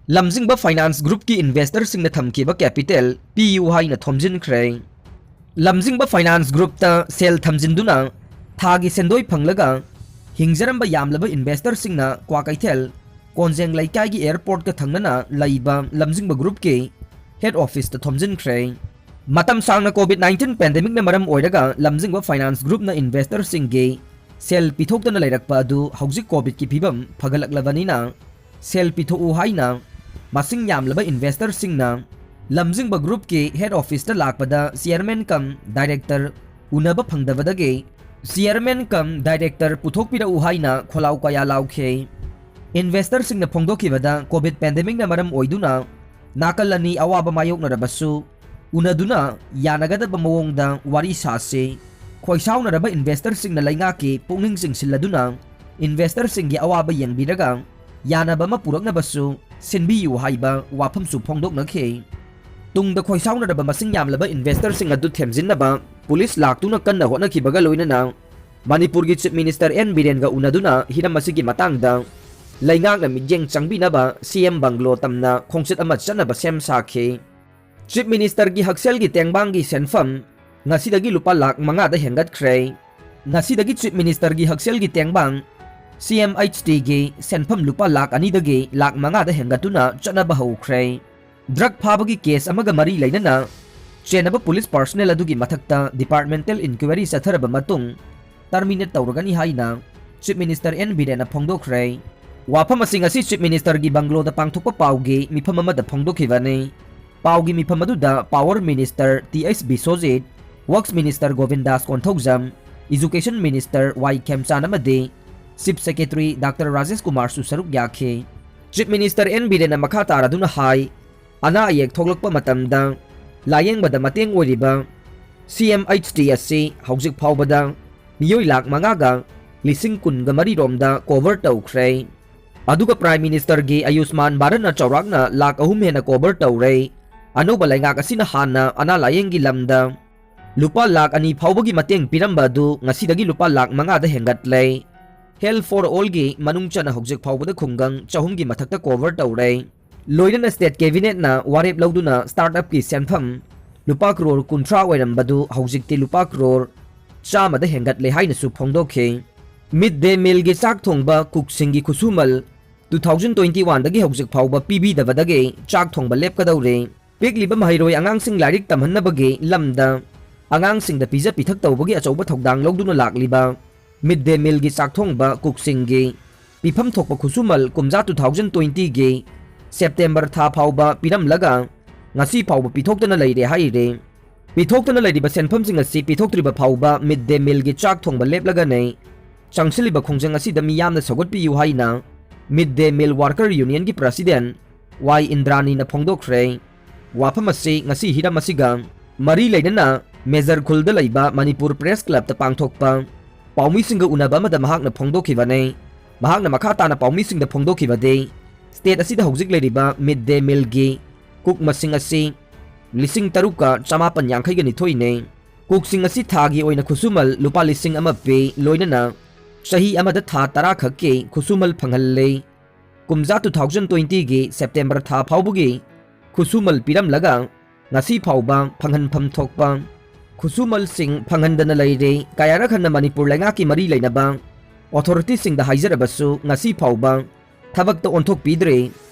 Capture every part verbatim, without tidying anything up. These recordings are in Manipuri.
ꯂꯝꯖꯤꯡꯕ Finance Groupꯀꯤ investorꯁꯤꯡꯅ ꯊꯝꯈꯤꯕ capital ꯄꯤꯌꯨ ꯍꯥꯏꯅ ꯊꯣꯝꯖꯤꯟꯈ꯭ꯔꯦ꯫ ꯂꯝꯖꯤꯡꯕ Finance Groupꯇ ꯁꯦꯜ ꯊꯝꯖꯤꯟꯗꯨꯅ ꯊꯥꯒꯤ ꯁꯦꯟꯗꯣꯏ ꯐꯪꯂꯒ ꯍꯤꯡꯖꯔꯝꯕ ꯌꯥꯝꯂꯕ investorꯁꯤꯡꯅ ꯀ꯭ꯋꯥꯀꯩꯊꯦꯜ ꯀꯣꯟꯖꯦꯡ ꯂꯩꯀꯥꯏꯒꯤ airportꯀ ꯊꯪꯅꯅ ꯂꯩꯕ ꯂꯝꯖꯤꯡꯕ Groupꯀꯤ head officeꯇ ꯊꯣꯝꯖꯤꯟꯈ꯭ꯔꯦ꯫ ꯃꯇꯝ ꯁꯥꯡꯅ COVID nineteen pandemicꯅ ꯃꯔꯝ ꯑꯣꯏꯔꯒ ꯂꯝꯖꯤꯡꯕ Finance Groupꯅ investorꯁꯤꯡꯒꯤ ꯁꯦꯜ ꯄꯤꯊꯣꯛꯇꯅ ꯂꯩꯔꯛꯄ ꯑꯗꯨ ꯍꯧꯖꯤꯛ COVIDꯀꯤ ꯐꯤꯕꯝ ꯐꯒꯠꯂꯛꯂꯕꯅꯤꯅ ꯁꯦꯜ ꯄꯤꯊꯣꯛꯎ ꯍꯥꯏꯅ ꯃꯁꯤꯡ ꯌꯥꯝꯂꯕ investorꯁꯤꯡꯅ ꯂꯝꯖꯤꯡꯕ Groupꯀꯤ head officeꯇ ꯂꯥꯛꯄꯗ chairman cum director ꯎꯅꯕ ꯐꯪꯗꯕꯗꯒꯤ chairman cum director ꯄꯨꯊꯣꯛꯄꯤꯔꯛꯎ ꯍꯥꯏꯅ ꯈꯣꯜꯂꯥꯎ ꯀꯌꯥ ꯂꯥꯎꯈꯤ꯫ Investorꯁꯤꯡꯅ ꯐꯣꯡꯗꯣꯛꯈꯤꯕꯗ COVID pandemicꯅ ꯃꯔꯝ ꯑꯣꯏꯗꯨꯅ ꯅꯥꯀꯜ ꯑꯅꯤ ꯑꯋꯥꯕ ꯃꯥꯌꯣꯛꯅꯔꯕꯁꯨ ꯎꯅꯗꯨꯅ ꯌꯥꯅꯒꯗꯕ ꯃꯑꯣꯡꯗ ꯋꯥꯔꯤ ꯁꯥꯁꯤ꯫ ꯈꯣꯏꯁꯥꯎꯅꯔꯕ investorꯁꯤꯡꯅ ꯂꯩꯉꯥꯛꯀꯤ ꯄꯨꯛꯅꯤꯡ ꯆꯤꯡꯁꯤꯜꯂꯗꯨꯅ investorꯁꯤꯡꯒꯤ ꯑꯋꯥꯕ ꯌꯦꯡꯕꯤꯔꯒ ꯌꯥꯅꯕ ꯑꯃ ꯄꯨꯔꯛꯅꯕꯁꯨ ꯁꯤꯟꯕꯤꯌꯨ ꯍꯥꯏꯕ ꯋꯥꯐꯝꯁꯨ ꯐꯣꯡꯗꯣꯛꯅꯈꯤ꯫ ꯇꯨꯡꯗ ꯈꯣꯏꯁꯥꯎꯅꯔꯕ ꯃꯁꯤꯡ ꯌꯥꯝꯂꯕ investorꯁꯤꯡ ꯑꯗꯨ ꯊꯦꯝꯖꯤꯟꯅꯕ ꯄꯨꯂꯤꯁ ꯂꯥꯛꯇꯨꯅ ꯀꯟꯅ ꯍꯣꯠꯅꯈꯤꯕꯒ ꯂꯣꯏꯅꯅ ꯃꯅꯤꯄꯨꯔꯒꯤ Chief Minister ꯑꯦꯟ ꯕꯤꯔꯦꯟꯒ ꯎꯅꯗꯨꯅ ꯍꯤꯔꯝ ꯑꯁꯤꯒꯤ ꯃꯇꯥꯡꯗ ꯂꯩꯉꯥꯛꯅ ꯃꯤꯠꯌꯦꯡ ꯆꯪꯕꯤꯅꯕ ꯁꯤ ꯑꯦꯝ ꯕꯪꯒ꯭ꯂꯣ ꯇꯝꯅ ꯈꯣꯡꯆꯠ ꯑꯃ ꯆꯠꯅꯕ ꯁꯦꯝ ꯁꯥꯈꯤ꯫ Chief Ministerꯒꯤ ꯍꯛꯁꯦꯜꯒꯤ ꯇꯦꯡꯕꯥꯡꯒꯤ ꯁꯦꯟꯐꯝ ꯉꯁꯤꯗꯒꯤ ꯂꯨꯄꯥ ꯂꯥꯈ ꯃꯉꯥꯗ ꯍꯦꯟꯒꯠꯈ꯭ꯔꯦ꯫ ꯉꯁꯤꯗꯒꯤ Chief Ministerꯒꯤ ꯍꯛꯁꯦꯜꯒꯤ ꯇꯦꯡꯕꯥꯡ ꯁꯤ ꯑꯦꯝ ꯑꯩꯆ ꯇꯤꯒꯤ ꯁꯦꯟꯐꯝ ꯂꯨꯄꯥ ꯂꯥꯈ ꯑꯅꯤꯗꯒꯤ ꯂꯥꯈ ꯃꯉꯥꯗ ꯍꯦꯟꯒꯠꯇꯨꯅ ꯆꯠꯅꯕ ꯍꯧꯈ꯭ꯔꯦ꯫ Drug ꯐꯥꯕꯒꯤ case ꯑꯃꯒ ꯃꯔꯤ ꯂꯩꯅꯅ ꯆꯦꯟꯅꯕ ꯄꯨꯂꯤꯁ personnel ꯑꯗꯨꯒꯤ ꯃꯊꯛꯇ departmental inquiry ꯆꯠꯊꯔꯕ ꯃꯇꯨꯡ terminate ꯇꯧꯔꯒꯅꯤ ꯍꯥꯏꯅ Chief Minister ꯑꯦꯟ ꯕꯤꯔꯦꯟꯅ ꯐꯣꯡꯗꯣꯛꯈ꯭ꯔꯦ꯫ ꯋꯥꯐꯝ ꯑꯁꯤ ꯉꯁꯤ Chief Ministerꯒꯤ ꯕꯪꯒ꯭ꯂꯣꯗ ꯄꯥꯡꯊꯣꯛꯄ ꯄꯥꯎꯒꯤ ꯃꯤꯐꯝ ꯑꯃꯗ ꯐꯣꯡꯗꯣꯛꯈꯤꯕꯅꯤ꯫ ꯄꯥꯎꯒꯤ ꯃꯤꯐꯝ ꯑꯗꯨꯗ Power Minister T H Biswajit, Works Minister Govindas Konthoujam, Education Minister Y Khemchand ꯑꯃꯗꯤ Chief Secretary ꯗꯥꯛꯇꯔ ꯔꯥꯖꯦꯁ ꯀꯨꯃꯥꯔꯁꯨ ꯁꯔꯨꯛ ꯌꯥꯈꯤ꯫ Chief Minister ꯑꯦꯟ ꯕꯤꯔꯦꯟꯅ ꯃꯈꯥ ꯇꯥꯔꯗꯨꯅ ꯍꯥꯏ, ꯑꯅꯥ ꯑꯌꯦꯛ ꯊꯣꯛꯂꯛꯄ ꯃꯇꯝꯗ ꯂꯥꯌꯦꯡꯕꯗ ꯃꯇꯦꯡ ꯑꯣꯏꯔꯤꯕ ꯁꯤ ꯑꯦꯝ ꯑꯩꯆ ꯇꯤ ꯑꯁꯤ ꯍꯧꯖꯤꯛ ꯐꯥꯎꯕꯗ ꯃꯤꯑꯣꯏ ꯂꯥꯈ ꯃꯉꯥꯒ ꯂꯤꯁꯤꯡ ꯀꯨꯟꯒ ꯃꯔꯤ ꯔꯣꯝꯗ cover ꯇꯧꯈ꯭ꯔꯦ꯫ ꯑꯗꯨꯒ Prime Ministerꯒꯤ ꯑꯌꯨꯁꯃꯥꯟ ꯚꯥꯔꯠꯅ ꯆꯥꯎꯔꯥꯛꯅ ꯂꯥꯈ ꯑꯍꯨꯝ ꯍꯦꯟꯅ cover ꯇꯧꯔꯦ꯫ ꯑꯅꯧꯕ ꯂꯩꯉꯥꯛ ꯑꯁꯤꯅ ꯍꯥꯟꯅ ꯑꯅꯥ ꯂꯥꯌꯦꯡꯒꯤ ꯂꯝꯗ ꯂꯨꯄꯥ ꯂꯥꯈ ꯑꯅꯤ ꯐꯥꯎꯕꯒꯤ ꯃꯇꯦꯡ ꯄꯤꯔꯝꯕ ꯑꯗꯨ ꯉꯁꯤꯗꯒꯤ ꯂꯨꯄꯥ ꯂꯥꯈ ꯃꯉꯥꯗ ꯍꯦꯟꯒꯠꯂꯦ꯫ Health for Allꯒꯤ ꯃꯅꯨꯡ ꯆꯟꯅ ꯍꯧꯖꯤꯛ ꯐꯥꯎꯕꯗ ꯈꯨꯡꯒꯪ ꯆꯍꯨꯝꯒꯤ ꯃꯊꯛꯇ cover ꯇꯧꯔꯦ꯫ ꯂꯣꯏꯅꯅ state cabinetꯅ ꯋꯥꯔꯦꯞ ꯂꯧꯗꯨꯅ startupꯀꯤ ꯁꯦꯟꯐꯝ ꯂꯨꯄꯥ ꯀ꯭ꯔꯣꯔ ꯀꯨꯟꯊ꯭ꯔꯥ ꯑꯣꯏꯔꯝꯕꯗꯨ ꯍꯧꯖꯤꯛꯇꯤ ꯂꯨꯄꯥ ꯀ꯭ꯔꯣꯔ ꯆꯥꯝꯃꯗ ꯍꯦꯟꯒꯠꯂꯦ ꯍꯥꯏꯅꯁꯨ ꯐꯣꯡꯗꯣꯛꯈꯤ꯫ Mid day mealꯒꯤ ꯆꯥꯛ ꯊꯣꯡꯕ cookꯁꯤꯡꯒꯤ ꯈꯨꯠꯁꯨꯃꯜ two thousand twenty oneꯗꯒꯤ ꯍꯧꯖꯤꯛ ꯐꯥꯎꯕ ꯄꯤꯕꯤꯗꯕꯗꯒꯤ ꯆꯥꯛ ꯊꯣꯡꯕ ꯂꯦꯞꯀꯗꯧꯔꯦ꯫ ꯄꯤꯛꯂꯤꯕ ꯃꯍꯩꯔꯣꯏ ꯑꯉꯥꯡꯁꯤꯡ ꯂꯥꯏꯔꯤꯛ ꯇꯝꯍꯟꯅꯕꯒꯤ ꯂꯝꯗ ꯑꯉꯥꯡꯁꯤꯡꯗ ꯄꯤꯖ ꯄꯤꯊꯛ ꯇꯧꯕꯒꯤ ꯑꯆꯧꯕ ꯊꯧꯗꯥꯡ ꯂꯧꯗꯨꯅ ꯂꯥꯛꯂꯤꯕ mid day mealꯒꯤ ꯆꯥꯛ ꯊꯣꯡꯕ cookꯁꯤꯡꯒꯤ ꯄꯤꯐꯝ ꯊꯣꯛꯄ ꯈꯨꯠꯁꯨꯃꯜ ꯀꯨꯝꯖꯥ two thousand twentyꯒꯤ September ꯊꯥ ꯐꯥꯎꯕ ꯄꯤꯔꯝꯂꯒ ꯉꯁꯤ ꯐꯥꯎꯕ ꯄꯤꯊꯣꯛꯇꯅ ꯂꯩꯔꯦ ꯍꯥꯏꯔꯦ꯫ ꯄꯤꯊꯣꯛꯇꯅ ꯂꯩꯔꯤꯕ ꯁꯦꯟꯐꯝꯁꯤꯡ ꯑꯁꯤ ꯄꯤꯊꯣꯛꯇ꯭ꯔꯤꯕ ꯐꯥꯎꯕ mid day mealꯒꯤ ꯆꯥꯛ ꯊꯣꯡꯕ ꯂꯦꯞꯂꯒꯅꯤ꯫ ꯆꯪꯁꯤꯜꯂꯤꯕ ꯈꯣꯡꯖꯪ ꯑꯁꯤꯗ ꯃꯤꯌꯥꯝꯅ ꯁꯧꯒꯠꯄꯤꯌꯨ ꯍꯥꯏꯅ mid day meal worker unionꯒꯤ president ꯋꯥꯏ ꯏꯟꯗ꯭ꯔꯥꯅꯤꯅ ꯐꯣꯡꯗꯣꯛꯈ꯭ꯔꯦ꯫ ꯋꯥꯐꯝ ꯑꯁꯤ ꯉꯁꯤ ꯍꯤꯔꯝ ꯑꯁꯤꯒ ꯃꯔꯤ ꯂꯩꯅꯅ ꯃꯦꯖꯔ ꯈꯨꯜꯗ ꯂꯩꯕ ꯃꯅꯤꯄꯨꯔ Press Clubꯇ ꯄꯥꯡꯊꯣꯛꯄ ꯄꯥꯎꯃꯤꯁꯤꯡꯒ ꯎꯅꯕ ꯑꯃꯗ ꯃꯍꯥꯛꯅ ꯐꯣꯡꯗꯣꯛꯈꯤꯕꯅꯤ꯫ ꯃꯍꯥꯛꯅ ꯃꯈꯥ ꯇꯥꯅ ꯄꯥꯎꯃꯤꯁꯤꯡꯗ ꯐꯣꯡꯗꯣꯛꯈꯤꯕꯗꯤ, state ꯑꯁꯤꯗ ꯍꯧꯖꯤꯛ ꯂꯩꯔꯤꯕ mid day mealꯒꯤ cook ꯃꯁꯤꯡ ꯑꯁꯤ ꯂꯤꯁꯤꯡ ꯇꯔꯨꯛꯀ ꯆꯃꯥꯄꯟ ꯌꯥꯡꯈꯩꯒ ꯅꯤꯊꯣꯏꯅꯤ꯫ Cookꯁꯤꯡ ꯑꯁꯤ ꯊꯥꯒꯤ ꯑꯣꯏꯅ ꯈꯨꯠꯁꯨꯃꯜ ꯂꯨꯄꯥ ꯂꯤꯁꯤꯡ ꯑꯃ ꯄꯤ, ꯂꯣꯏꯅꯅ ꯆꯍꯤ ꯑꯃꯗ ꯊꯥ ꯇꯔꯥ ꯈꯛꯀꯤ ꯈꯨꯠꯁꯨꯃꯜ ꯐꯪꯍꯜꯂꯤ꯫ ꯀꯨꯝꯖꯥ two thousand twentyꯒꯤ September ꯊꯥ ꯐꯥꯎꯕꯒꯤ ꯈꯨꯠꯁꯨꯃꯜ ꯄꯤꯔꯝꯂꯒ ꯉꯁꯤ ꯐꯥꯎꯕ ꯐꯪꯍꯟꯐꯝ ꯊꯣꯛꯄ ꯈꯨꯠꯁꯨꯃꯜꯁꯤꯡ ꯐꯪꯍꯟꯗꯅ ꯂꯩꯔꯦ꯫ ꯀꯌꯥꯔꯛ ꯍꯟꯅ ꯃꯅꯤꯄꯨꯔ ꯂꯩꯉꯥꯛꯀꯤ ꯃꯔꯤ ꯂꯩꯅꯕ authorityꯁꯤꯡꯗ ꯍꯥꯏꯖꯔꯕꯁꯨ ꯉꯁꯤ ꯐꯥꯎꯕ ꯊꯕꯛꯇ ꯑꯣꯟꯊꯣꯛꯄꯤꯗ꯭ꯔꯦ꯫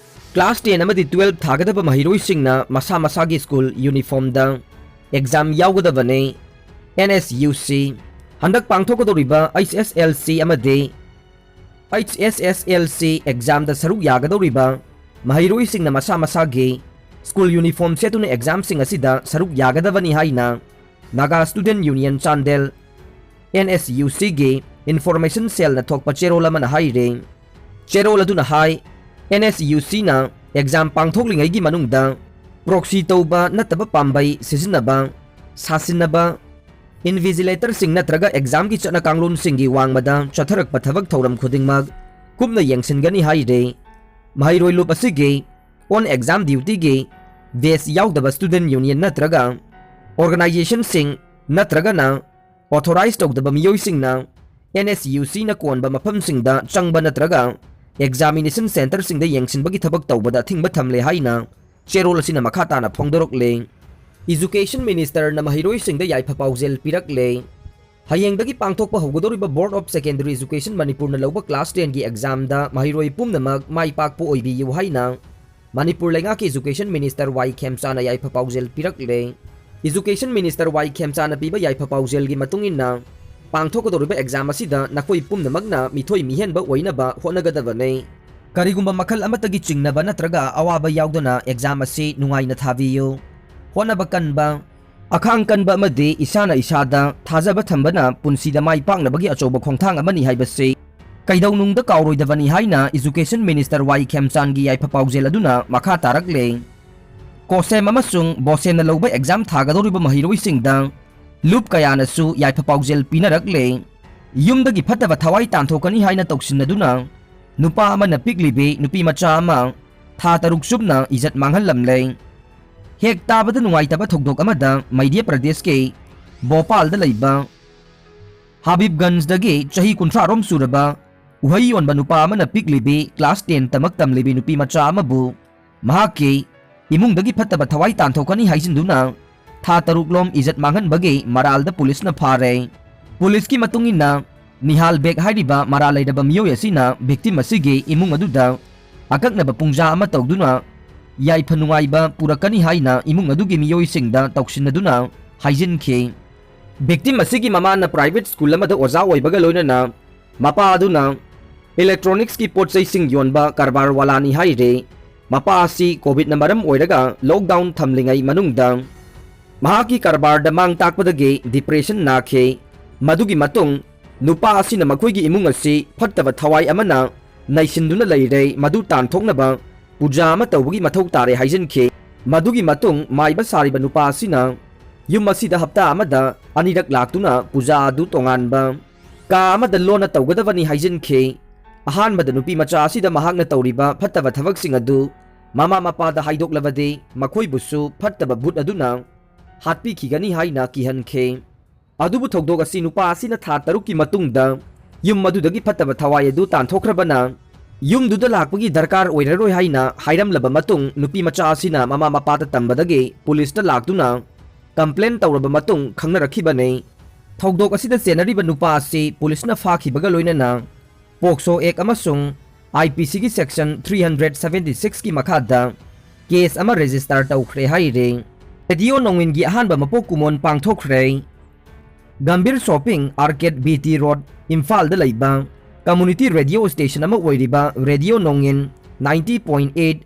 Class ten ꯑꯃꯗꯤ twelve ꯊꯥꯒꯗꯕ ꯃꯍꯩꯔꯣꯏꯁꯤꯡꯅ ꯃꯁꯥ ꯃꯁꯥꯒꯤ school uniformꯗ exam ꯌꯥꯎꯒꯗꯕꯅꯤ꯫ NSUC ꯍꯟꯗꯛ ꯄꯥꯡꯊꯣꯛꯀꯗꯧꯔꯤꯕ HSLC ꯑꯃꯗꯤ HSSLC examꯗ ꯁꯔꯨꯛ ꯌꯥꯒꯗꯧꯔꯤꯕ ꯃꯍꯩꯔꯣꯏꯁꯤꯡꯅ ꯃꯁꯥ ꯃꯁꯥꯒꯤ school uniform ꯁꯦꯠꯇꯨꯅ examꯁꯤꯡ ꯑꯁꯤꯗ ꯁꯔꯨꯛ ꯌꯥꯒꯗꯕꯅꯤ ꯍꯥꯏꯅ Naga Student Union Chandel, NSUCꯒꯤ information cellꯅ ꯊꯣꯛꯄ ꯆꯦꯔꯣꯜ ꯑꯃꯅ ꯍꯥꯏꯔꯤ꯫ ꯆꯦꯔꯣꯜ ꯑꯗꯨꯅ ꯍꯥꯏ, NSUCꯅ exam ꯄꯥꯡꯊꯣꯛꯂꯤꯉꯩꯒꯤ ꯃꯅꯨꯡꯗ proxy ꯇꯧꯕ ꯅꯠꯇꯕ ꯄꯥꯝꯕꯩ ꯁꯤꯖꯤꯟꯅꯕ, ꯁꯥꯁꯤꯟꯅꯕ, invigilatorꯁꯤꯡ ꯅꯠꯇ꯭ꯔꯒ examꯒꯤ ꯆꯠꯅ ꯀꯥꯡꯂꯣꯟꯁꯤꯡꯒꯤ ꯋꯥꯡꯃꯗ ꯆꯠꯊꯔꯛꯄ ꯊꯕꯛ ꯊꯧꯔꯝ ꯈꯨꯗꯤꯡꯃꯛ ꯀꯨꯞꯅ ꯌꯦꯡꯁꯤꯟꯒꯅꯤ ꯍꯥꯏꯔꯤ꯫ ꯃꯍꯩꯔꯣꯏ ꯂꯨꯞ ꯑꯁꯤꯒꯤ on exam dutyꯒꯤ badge ꯌꯥꯎꯗꯕ student union ꯅꯠꯇ꯭ꯔꯒ organizationꯁꯤꯡ ꯅꯠꯇ꯭ꯔꯒꯅ authorize ꯇꯧꯗꯕ ꯃꯤꯑꯣꯏꯁꯤꯡꯅ NSUCꯅ ꯀꯣꯟꯕ ꯃꯐꯝꯁꯤꯡꯗ ꯆꯪꯕ ꯅꯠꯇ꯭ꯔꯒ ꯑꯦꯛꯖꯥꯃꯤꯅꯦꯁꯟ ꯁꯦꯟꯇꯔꯁꯤꯡꯗ ꯌꯦꯡꯁꯤꯟꯕꯒꯤ ꯊꯕꯛ ꯇꯧꯕꯗ ꯑꯊꯤꯡꯕ ꯊꯝꯂꯦ ꯍꯥꯏꯅ ꯆꯦꯔꯣꯜ ꯑꯁꯤꯅ ꯃꯈꯥ ꯇꯥꯅ ꯐꯣꯡꯗꯣꯔꯛꯂꯦ꯫ ꯏꯖꯨꯀꯦꯁꯟ ꯃꯤꯅꯤꯁꯇꯔꯅ ꯃꯍꯩꯔꯣꯏꯁꯤꯡꯗ ꯌꯥꯏꯐ ꯄꯥꯎꯖꯦꯜ ꯄꯤꯔꯛꯂꯦ꯫ ꯍꯌꯦꯡꯗꯒꯤ ꯄꯥꯡꯊꯣꯛꯄ ꯍꯧꯒꯗꯧꯔꯤꯕ Board of Secondary Education ꯃꯅꯤꯄꯨꯔꯅ ꯂꯧꯕ ꯀ꯭ꯂꯥꯁ ꯇꯦꯟꯒꯤ ꯑꯦꯛꯖꯥꯝꯗ ꯃꯍꯩꯔꯣꯏ ꯄꯨꯝꯅꯃꯛ ꯃꯥꯏ ꯄꯥꯛꯄ ꯑꯣꯏꯕꯤꯌꯨ ꯍꯥꯏꯅ ꯃꯅꯤꯄꯨꯔ ꯂꯩꯉꯥꯛꯀꯤ ꯏꯖꯨꯀꯦꯁꯟ ꯃꯤꯅꯤꯁꯇꯔ ꯋꯥꯏ ꯈꯦꯝꯆꯥꯅ ꯌꯥꯏꯐ ꯄꯥꯎꯖꯦꯜ ꯄꯤꯔꯛꯂꯦ꯫ ꯏꯖꯨꯀꯦꯁꯟ ꯃꯤꯅꯤꯁꯇꯔ ꯋꯥꯏ ꯈꯦꯝꯆꯥꯅ ꯄꯤꯕ ꯌꯥꯏꯐ ꯄꯥꯎꯖꯦꯜꯒꯤ ꯃꯇꯨꯡ ꯏꯟꯅ, ꯄꯥꯡꯊꯣꯛꯀꯗꯧꯔꯤꯕ ꯑꯦꯛꯖꯥꯝ ꯑꯁꯤꯗ ꯅꯈꯣꯏ ꯄꯨꯝꯅꯃꯛꯅ ꯃꯤꯊꯣꯏ ꯃꯤꯍꯦꯟꯕ ꯑꯣꯏꯅꯕ ꯍꯣꯠꯅꯒꯗꯕꯅꯤ꯫ ꯀꯔꯤꯒꯨꯝꯕ ꯃꯈꯜ ꯑꯃꯠꯇꯒꯤ ꯆꯤꯡꯅꯕ ꯅꯠꯇ꯭ꯔꯒ ꯑꯋꯥꯕ ꯌꯥꯎꯗꯅ ꯑꯦꯛꯖꯥꯝ ꯑꯁꯤ ꯅꯨꯡꯉꯥꯏꯅ ꯊꯥꯕꯤꯌꯨ꯫ ꯍꯣꯠꯅꯕ ꯀꯟꯕ, ꯑꯈꯥꯡ ꯀꯟꯕ ꯑꯃꯗꯤ ꯏꯁꯥꯅ ꯏꯁꯥꯗ ꯊꯥꯖꯕ ꯊꯝꯕꯅ ꯄꯨꯟꯁꯤꯗ ꯃꯥꯏ ꯄꯥꯛꯅꯕꯒꯤ ꯑꯆꯧꯕ ꯈꯣꯡꯊꯥꯡ ꯑꯃꯅꯤ ꯍꯥꯏꯕꯁꯤ ꯀꯩꯗꯧꯅꯨꯡꯗ ꯀꯥꯎꯔꯣꯏꯗꯕꯅꯤ ꯍꯥꯏꯅ ꯏꯖꯨꯀꯦꯁꯟ ꯃꯤꯅꯤꯁꯇꯔ ꯋꯥꯏ ꯈꯦꯝꯆꯥꯟꯒꯤ ꯌꯥꯏꯐ ꯄꯥꯎꯖꯦꯜ ꯑꯗꯨꯅ ꯃꯈꯥ ꯇꯥꯔꯛꯂꯦ꯫ ꯀꯣꯁꯦꯝ ꯑꯃꯁꯨꯡ ꯕꯣꯁꯦꯝꯅ ꯂꯧꯕ ꯑꯦꯛꯖꯥꯝ ꯊꯥꯒꯗꯧꯔꯤꯕ ꯃꯍꯩꯔꯣꯏꯁꯤꯡꯗ ꯂꯨꯞ ꯀꯌꯥꯅꯁꯨ ꯌꯥꯏꯐ ꯄꯥꯎꯖꯦꯜ ꯄꯤꯅꯔꯛꯂꯦ꯫ ꯌꯨꯝꯗꯒꯤ ꯐꯠꯇꯕ ꯊꯋꯥꯏ ꯇꯥꯟꯊꯣꯛꯀꯅꯤ ꯍꯥꯏꯅ ꯇꯧꯁꯤꯟꯅꯗꯨꯅ ꯅꯨꯄꯥ ꯑꯃꯅ ꯄꯤꯛꯂꯤꯕꯤ ꯅꯨꯄꯤ ꯃꯆꯥ ꯑꯃ ꯊꯥ ꯇꯔꯨꯛ ꯆꯨꯞꯅ ꯏꯖꯠ ꯃꯥꯡꯍꯜꯂꯝꯂꯦ꯫ ꯍꯦꯛ ꯇꯥꯕꯗ ꯅꯨꯡꯉꯥꯏꯇꯕ ꯊꯧꯗꯣꯛ ꯑꯃꯗ ꯃꯙ꯭ꯌ ꯄ꯭ꯔꯗꯦꯁꯀꯤ ꯚꯣꯄꯥꯜꯗ ꯂꯩꯕ ꯍꯕꯤꯕꯒꯟꯖꯗꯒꯤ ꯆꯍꯤ ꯀꯨꯟꯊ꯭ꯔꯥ ꯔꯣꯝ ꯁꯨꯔꯕ ꯎꯍꯩ ꯌꯣꯟꯕ ꯅꯨꯄꯥ ꯑꯃꯅ ꯄꯤꯛꯂꯤꯕꯤ ꯀ꯭ꯂꯥꯁ ꯇꯦꯟ ꯇꯃꯛ ꯇꯝꯂꯤꯕꯤ ꯅꯨꯄꯤ ꯃꯆꯥ ꯑꯃꯕꯨ ꯃꯍꯥꯛꯀꯤ ꯏꯃꯨꯡꯗꯒꯤ ꯐꯠꯇꯕ ꯊꯋꯥꯏ ꯇꯥꯟꯊꯣꯛꯀꯅꯤ ꯍꯥꯏꯖꯤꯟꯗꯨꯅ ꯊꯥ ꯇꯔꯨꯛ ꯂꯣꯝ ꯏꯖꯠ ꯃꯥꯡꯍꯟꯕꯒꯤ ꯃꯔꯥꯜꯗ ꯄꯨꯂꯤꯁꯅ ꯐꯥꯔꯦ꯫ ꯄꯨꯂꯤꯁꯀꯤ ꯃꯇꯨꯡ ꯏꯟꯅ, ꯅꯤꯍꯥꯜ ꯕꯦꯒ ꯍꯥꯏꯔꯤꯕ ꯃꯔꯥꯜ ꯂꯩꯔꯕ ꯃꯤꯑꯣꯏ ꯑꯁꯤꯅ ꯚꯤꯛꯇꯤꯝ ꯑꯁꯤꯒꯤ ꯏꯃꯨꯡ ꯑꯗꯨꯗ ꯑꯀꯛꯅꯕ ꯄꯨꯡꯖꯥ ꯑꯃ ꯇꯧꯗꯨꯅ ꯌꯥꯏꯐ ꯅꯨꯡꯉꯥꯏꯕ ꯄꯨꯔꯛꯀꯅꯤ ꯍꯥꯏꯅ ꯏꯃꯨꯡ ꯑꯗꯨꯒꯤ ꯃꯤꯑꯣꯏꯁꯤꯡꯗ ꯇꯧꯁꯤꯟꯅꯗꯨꯅ ꯍꯥꯏꯖꯤꯟꯈꯤ꯫ ꯚꯤꯛꯇꯤꯝ ꯑꯁꯤꯒꯤ ꯃꯃꯥꯅ ꯄ꯭ꯔꯥꯏꯚꯦꯠ ꯁ꯭ꯀꯨꯜ ꯑꯃꯗ ꯑꯣꯖꯥ ꯑꯣꯏꯕꯒ ꯂꯣꯏꯅꯅ ꯃꯄꯥ ꯑꯗꯨꯅ ꯏꯂꯦꯛꯇ꯭ꯔꯣꯅꯤꯛꯁꯀꯤ ꯄꯣꯠ ꯆꯩꯁꯤꯡ ꯌꯣꯟꯕ ꯀꯔꯕꯥꯔ ꯋꯥꯂꯥꯅꯤ ꯍꯥꯏꯔꯦ꯫ ꯃꯄꯥ ꯑꯁꯤ ꯀꯣꯚꯤꯗꯅ ꯃꯔꯝ ꯑꯣꯏꯔꯒ ꯂꯣꯛꯗꯥꯎꯟ ꯊꯝꯂꯤꯉꯩ ꯃꯅꯨꯡꯗ ꯃꯍꯥꯛꯀꯤ ꯀꯔꯕꯥꯔꯗ ꯃꯥꯡ ꯇꯥꯛꯄꯗꯒꯤ ꯗꯤꯄ꯭ꯔꯦꯁꯟ ꯅꯥꯈꯤ꯫ ꯃꯗꯨꯒꯤ ꯃꯇꯨꯡ ꯅꯨꯄꯥ ꯑꯁꯤꯅ ꯃꯈꯣꯏꯒꯤ ꯏꯃꯨꯡ ꯑꯁꯤ ꯐꯠꯇꯕ ꯊꯋꯥꯏ ꯑꯃꯅ ꯅꯩꯁꯤꯟꯗꯨꯅ ꯂꯩꯔꯦ, ꯃꯗꯨ ꯇꯥꯟꯊꯣꯛꯅꯕ ꯄꯨꯖꯥ ꯑꯃ ꯇꯧꯕꯒꯤ ꯃꯊꯧ ꯇꯥꯔꯦ ꯍꯥꯏꯖꯤꯟꯈꯤ꯫ ꯃꯗꯨꯒꯤ ꯃꯇꯨꯡ ꯃꯥꯏꯕ ꯁꯥꯔꯤꯕ ꯅꯨꯄꯥ ꯑꯁꯤꯅ ꯌꯨꯝ ꯑꯁꯤꯗ ꯍꯞꯇꯥ ꯑꯃꯗ ꯑꯅꯤꯔꯛ ꯂꯥꯛꯇꯨꯅ ꯄꯨꯖꯥ ꯑꯗꯨ ꯇꯣꯉꯥꯟꯕ ꯀꯥ ꯑꯃꯗ ꯂꯣꯟꯅ ꯇꯧꯒꯗꯕꯅꯤ ꯍꯥꯏꯖꯤꯟꯈꯤ꯫ ꯑꯍꯥꯟꯕꯗ ꯅꯨꯄꯤ ꯃꯆꯥ ꯑꯁꯤꯗ ꯃꯍꯥꯛꯅ ꯇꯧꯔꯤꯕ ꯐꯠꯇꯕ ꯊꯕꯛꯁꯤꯡ ꯑꯗꯨ ꯃꯃꯥ ꯃꯄꯥꯗ ꯍꯥꯏꯗꯣꯛꯂꯕꯗꯤ ꯃꯈꯣꯏꯕꯨꯁꯨ ꯐꯠꯇꯕ ꯚꯨꯠ ꯑꯗꯨꯅ ꯍꯥꯠꯄꯤꯈꯤꯒꯅꯤ ꯍꯥꯏꯅ ꯀꯤꯍꯟꯈꯤ꯫ ꯑꯗꯨꯕꯨ ꯊꯧꯗꯣꯛ ꯑꯁꯤ ꯅꯨꯄꯥ ꯑꯁꯤꯅ ꯊꯥ ꯇꯔꯨꯛꯀꯤ ꯃꯇꯨꯡꯗ ꯌꯨꯝ ꯑꯗꯨꯗꯒꯤ ꯐꯠꯇꯕ ꯊꯋꯥꯏ ꯑꯗꯨ ꯇꯥꯟꯊꯣꯛꯈ꯭ꯔꯕꯅ ꯌꯨꯝꯗꯨꯗ ꯂꯥꯛꯄꯒꯤ ꯗꯔꯀꯥꯔ ꯑꯣꯏꯔꯔꯣꯏ ꯍꯥꯏꯅ ꯍꯥꯏꯔꯝꯂꯕ ꯃꯇꯨꯡ, ꯅꯨꯄꯤ ꯃꯆꯥ ꯑꯁꯤꯅ ꯃꯃꯥ ꯃꯄꯥꯗ ꯇꯝꯕꯗꯒꯤ ꯄꯨꯂꯤꯁꯇ ꯂꯥꯛꯇꯨꯅ ꯀꯝꯄ꯭ꯂꯦꯟ ꯇꯧꯔꯕ ꯃꯇꯨꯡ ꯈꯪꯅꯔꯛꯈꯤꯕꯅꯤ꯫ ꯊꯧꯗꯣꯛ ꯑꯁꯤꯗ ꯆꯦꯟꯅꯔꯤꯕ ꯅꯨꯄꯥ ꯑꯁꯤ ꯄꯨꯂꯤꯁꯅ ꯐꯥꯈꯤꯕꯒ ꯂꯣꯏꯅꯅ ꯄꯣꯛꯁꯣ ꯑꯦꯛ ꯑꯃꯁꯨꯡ ꯑꯥꯏ ꯄꯤ ꯁꯤꯒꯤ ꯁꯦꯛꯁꯟ ꯊ꯭ꯔꯤ ꯍꯟꯗ꯭ꯔꯦꯠ ꯁꯚꯦꯟꯇꯤ ꯁꯤꯛꯁꯀꯤ ꯃꯈꯥꯗ ꯀꯦꯁ ꯑꯃ ꯔꯦꯖꯤꯁꯇꯔ ꯇꯧꯈ꯭ꯔꯦ ꯍꯥꯏꯔꯤ꯫ ꯔꯦꯗꯤꯑꯣ ꯅꯣꯡꯏꯟꯒꯤ ꯑꯍꯥꯟꯕ ꯃꯄꯣꯛ ꯀꯨꯝꯑꯣꯟ ꯄꯥꯡꯊꯣꯛꯈ꯭ꯔꯦ꯫ ꯒꯝꯚꯤꯔ ꯁꯣꯄꯤꯡ ꯑꯥꯔꯀꯦꯗ, ꯕꯤ ꯇꯤ ꯔꯣꯗ, ꯏꯝꯐꯥꯜꯗ ꯂꯩꯕ ꯀꯝꯃꯨꯅꯤꯇꯤ ꯔꯦꯗꯤꯑꯣ ꯁ꯭ꯇꯦꯁꯟ ꯑꯃ ꯑꯣꯏꯔꯤꯕ ꯔꯦꯗꯤꯑꯣ ꯅꯣꯡꯏꯟ ninety point eight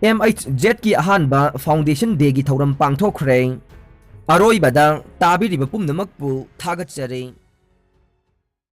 M H ꯖꯦꯗꯀꯤ ꯑꯍꯥꯟꯕ ꯐꯥꯎꯟꯗꯦꯁꯟ ꯗꯦꯒꯤ ꯊꯧꯔꯝ ꯄꯥꯡꯊꯣꯛꯈ꯭ꯔꯦ꯫ ꯑꯔꯣꯏꯕꯗ ꯇꯥꯕꯤꯔꯤꯕ ꯄꯨꯝꯅꯃꯛꯄꯨ ꯊꯥꯒꯠꯆꯔꯤ꯫